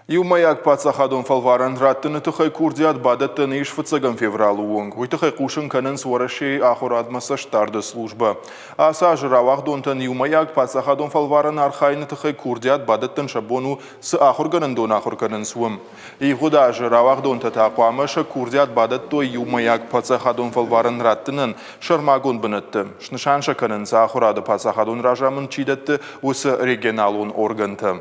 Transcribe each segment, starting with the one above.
Иумӕйаг паддзахадон фӕлварӕн раттыны тыххӕй курдиат бадӕттӕн ис фыццӕгӕм февралы онг. Уый тыххӕй хъусын кӕнынц Уӕрӕсейы ахуырадмӕ цӕстдарды службӕ. Ацы азы рауагъдонтӕн иумӕйаг паддзахадон фӕлварӕн архайыны тыххӕй курдиат бадӕттын сӕ бон у, цы ахуыргӕнӕндон ахуыр кӕнынц, уым. Ивгъуыд азы рауагъдонтӕ та хъуамӕ сӕ курдиат бадӕттой иумӕйаг паддзахадон фӕлварӕн раттынӕн сӕрмагонд бынӕтты. Снысан сӕ кӕнынц, ахуырады паддзахадон разамынд чи дӕтты, уыцы регионалон оргӕнтӕ.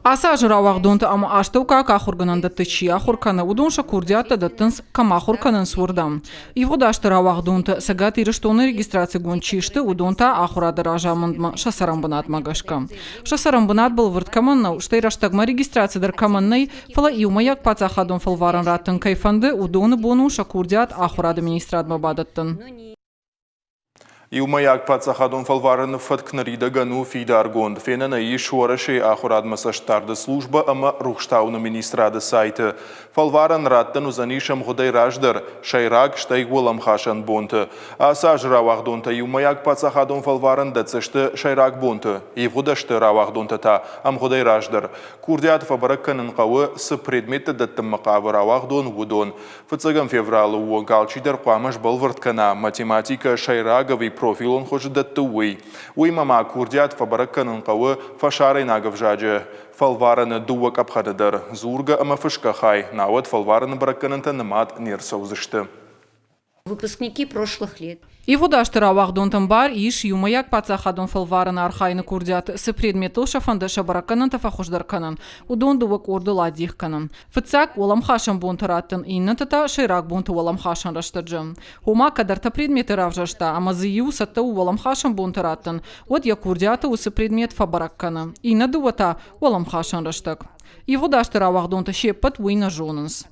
Ацы азы рауагъдонты ӕмӕ астӕуккаг ахуыргӕнӕндӕтты чи ахуыр кӕны, уыдон сӕ курдиаттӕ дӕттынц, кӕм ахуыр кӕнынц, уырдӕм. Ивгъуыд азты рауагъдонтӕ Цӕгат Ирыстоны регистрацигонд чи сты, уыдон та ахуырады разамындмӕ сӕ цӕрӕнбынатмӕ гӕсгӕ. Сӕ цӕрӕнбынат бӕлвырд кӕмӕн нӕу, стӕй рӕстӕгмӕ регистраци дӕр кӕмӕн нӕй, фӕлӕ иумӕйаг паддзахадон фӕлварӕн раттын кӕй фӕнды, уыдоны бон у сӕ курдиат ахуырады министрадмӕ бадӕттын. Иумӕйаг паддзахадон фӕлварӕны фӕтк ныридӕгӕн у фидаргонд. Фенӕн ӕй ис Уӕрӕсейы ахуырадмӕ цӕстдарды службӕ ӕмӕ Рухстауыны министрады сайты. Фӕлварӕн раттӕн уыдзӕнис ӕмгъуыдӕй раздӕр, сӕйраг, стӕй уӕлӕмхасӕн бонты. Ацы азы рауагъдонтӕ иумӕйаг паддзахадон фӕлварӕн дӕтдзысты сӕйраг бонты, ивгъуыд ӕзты рауагъдонтӕ та ӕмгъуыдӕй раздӕр. Курдиат фӕбӕрӕг кӕнын хъӕуы, цы предметтӕ дӕттынмӕ хъавы рауагъдон, уыдон. Фыццӕгӕм февралы онг алчидӕр хъуамӕ сбӕлвырд кӕна, математикӕ сӕйраг ӕви профилон хуызы дӕтты, уый. Уыимӕ ма курдиат фӕбӕрӕг кӕнын хъӕуы фӕсарӕйнаг ӕвзаджы фӕлварӕны дыууӕ къӕпхӕны дӕр, дзургӕ ӕмӕ фысгӕ хай, науӕд фӕлварӕны бӕрӕггӕнӕнтӕ нымад не рцӕудзысты. Выпускники прошлых лет. Ивгъуыд азты рауагъдонтӕн бар ис иумӕйаг паддзахадон фӕлварӕны архайыны курдиат, цы предметтыл сӕ фӕнды сӕ бӕрӕггӕнӕнтӕ фӕхуыздӕр кӕнын, уыдон дыууӕ къордыл адих кӕнын. Фыццаг уӕлӕмхасӕн бонты раттын, иннӕтӕ та сӕйраг бонты уӕлӕмхасӕн рӕстӕджы. Ома, кӕд ӕртӕ предметы равзӕрста ӕмӕ дзы иу цӕттӕ у уӕлӕмхасӕн бонты раттын, уӕд йӕ курдиаты уыцы предмет фӕбӕрӕг кӕны, иннӕ дыууӕ та уӕлӕмхасӕн рӕстӕг. Ивгъуыд азты рауагъдонтӕ се ппӕт уый нӕ зонынц.